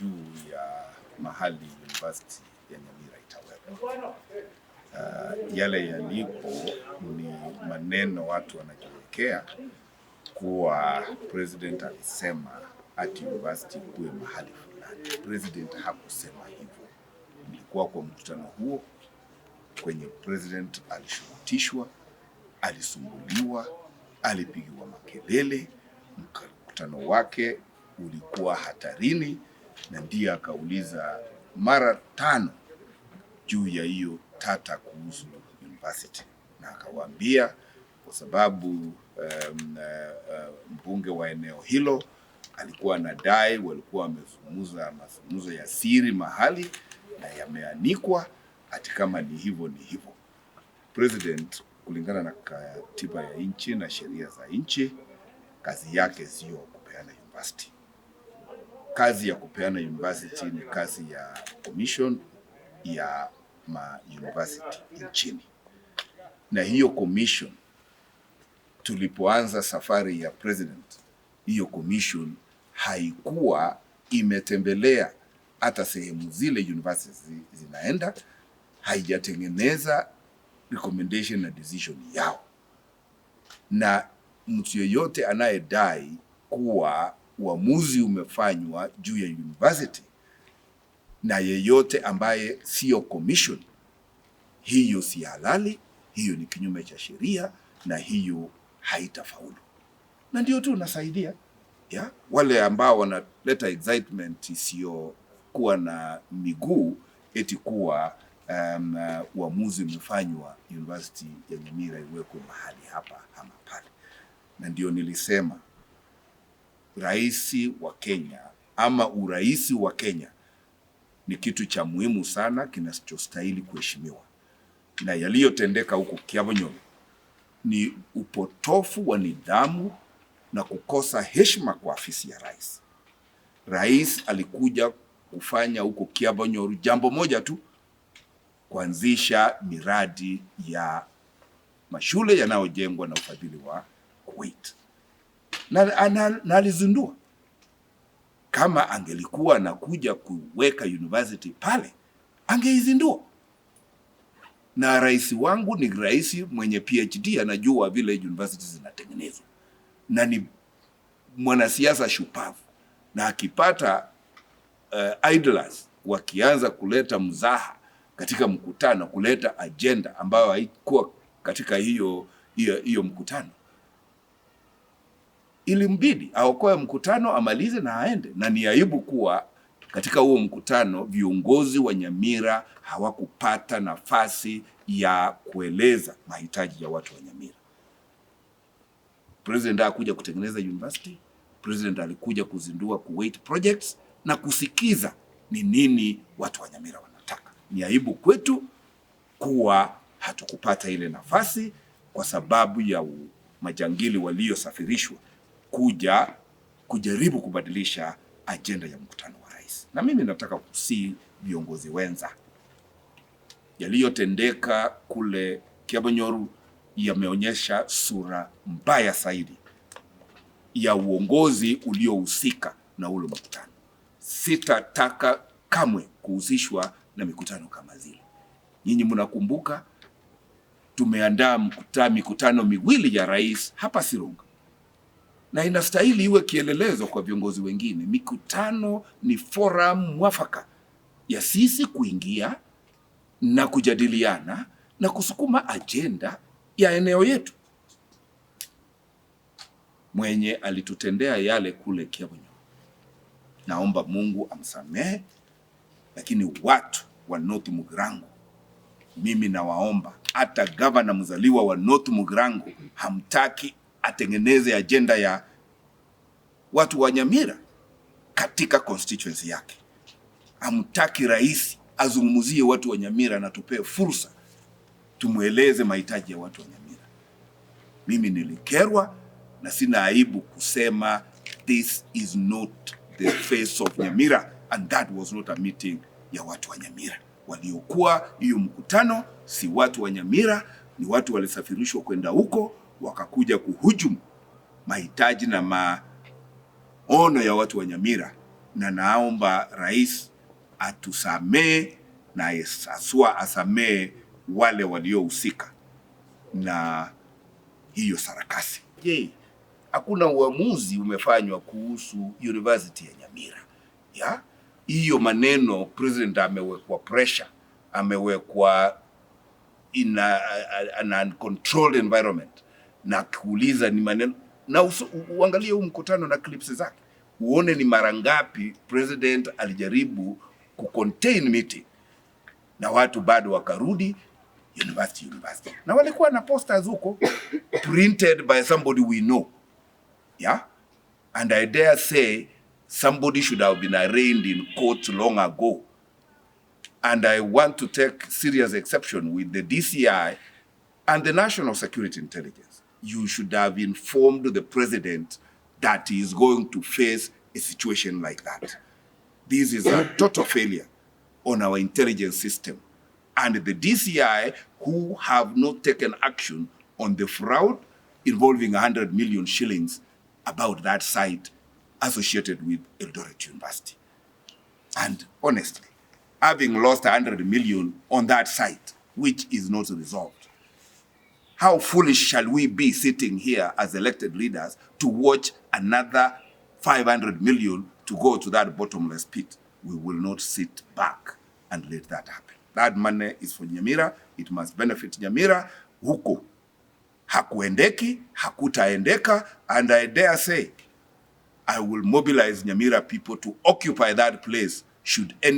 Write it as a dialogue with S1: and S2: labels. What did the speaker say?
S1: Juu ya mahali University ya Nyamira itawekwa. Yale yalipo ni maneno watu wanajiwekea kuwa president alisema ati university kuwe mahali fulani. President hakusema hivyo. Nilikuwa kwa mkutano huo kwenye president alishurutishwa, alisumbuliwa, alipigiwa makelele. Mkutano wake ulikuwa hatarini, na ndiye akauliza mara tano juu ya hiyo tata kuhusu university, na akawaambia kwa sababu mbunge wa eneo hilo alikuwa anadai walikuwa wamezungumza mazungumzo ya siri mahali na yameanikwa, ati kama ni hivyo ni hivyo. President, kulingana na katiba ya nchi na sheria za nchi, kazi yake sio kupeana university. Kazi ya kupeana university ni kazi ya commission ya ma university nchini, na hiyo commission, tulipoanza safari ya president, hiyo commission haikuwa imetembelea hata sehemu zile universities zinaenda, haijatengeneza recommendation na decision yao, na mtu yeyote anayedai kuwa uamuzi umefanywa juu ya university na yeyote ambaye sio commission, hiyo si halali, hiyo ni kinyume cha sheria na hiyo haitafaulu. Na ndio tu nasaidia ya wale ambao wanaleta excitement isiyokuwa na miguu eti kuwa uamuzi umefanywa university ya Nyamira iwekwe mahali hapa ama pale, na ndio nilisema rais wa Kenya ama urais wa Kenya ni kitu cha muhimu sana kinachostahili kuheshimiwa, na yaliyotendeka huko Kiabonyoru ni upotofu wa nidhamu na kukosa heshima kwa afisi ya rais. Rais alikuja kufanya huko Kiabonyoru jambo moja tu, kuanzisha miradi ya mashule yanayojengwa na ufadhili wa Kuwait, na alizindua. Kama angelikuwa anakuja kuweka university pale, angeizindua. Na rais wangu ni rais mwenye PhD, anajua vile university zinatengenezwa, na ni mwanasiasa shupavu, na akipata idlers wakianza kuleta mzaha katika mkutano, kuleta agenda ambayo haikuwa katika hiyo hiyo hiyo mkutano, ilimbidi aokoe mkutano, amalize na aende. Na ni aibu kuwa katika huo mkutano viongozi wa Nyamira hawakupata nafasi ya kueleza mahitaji ya watu wa Nyamira. President hakuja kutengeneza university. President alikuja kuzindua Kuwait projects na kusikiza ni nini watu wa Nyamira wanataka. Ni aibu kwetu kuwa hatukupata ile nafasi kwa sababu ya majangili waliosafirishwa kuja kujaribu kubadilisha ajenda ya mkutano wa rais. Na mimi nataka kusihi viongozi wenza, yaliyotendeka kule Kiabonyoru yameonyesha sura mbaya zaidi ya uongozi uliohusika na ule mkutano. Sitataka kamwe kuhusishwa na mikutano kama zile. Nyinyi mnakumbuka tumeandaa mikutano miwili ya rais hapa Sironga, na inastahili iwe kielelezo kwa viongozi wengine. Mikutano ni forum mwafaka ya sisi kuingia na kujadiliana na kusukuma ajenda ya eneo yetu. Mwenye alitutendea yale kule Kiabonyoru, naomba Mungu amsamehe, lakini watu wa North Mugirango, mimi nawaomba, hata gavana mzaliwa wa North Mugirango hamtaki atengeneze ajenda ya watu wa Nyamira katika constituency yake. Hamtaki rais azungumzie watu wa Nyamira na tupee fursa tumweleze mahitaji ya watu wa Nyamira. Mimi nilikerwa na sina aibu kusema this is not the face of Nyamira and that was not a meeting ya watu wa Nyamira. Waliokuwa hiyo mkutano si watu wa Nyamira, ni watu walisafirishwa kwenda huko wakakuja kuhujumu mahitaji na maono ya watu wa Nyamira. Na naomba rais atusamee na haswa asamee wale waliohusika na hiyo sarakasi. Je, hakuna uamuzi umefanywa kuhusu University ya Nyamira? Ya hiyo maneno, president amewekwa pressure, amewekwa in an uncontrolled environment na kuuliza ni maneno na uangalie huu mkutano na clips zake, uone ni mara ngapi president alijaribu kucontain meeting na watu bado wakarudi university university, na walikuwa na posters huko printed by somebody we know, yeah. And I dare say somebody should have been arraigned in court long ago. And I want to take serious exception with the DCI and the National Security Intelligence. You should have informed the president that he is going to face a situation like that. This is a total failure on our intelligence system. And the DCI, who have not taken action on the fraud involving 100 million shillings about that site associated with Eldoret University. And honestly, having lost 100 million on that site, which is not resolved, how foolish shall we be sitting here as elected leaders to watch another 500 million to go to that bottomless pit? We will not sit back and let that happen. That money is for Nyamira. It must benefit Nyamira. Huko hakuendeki, hakutaendeka, and I dare say I will mobilize Nyamira people to occupy that place should any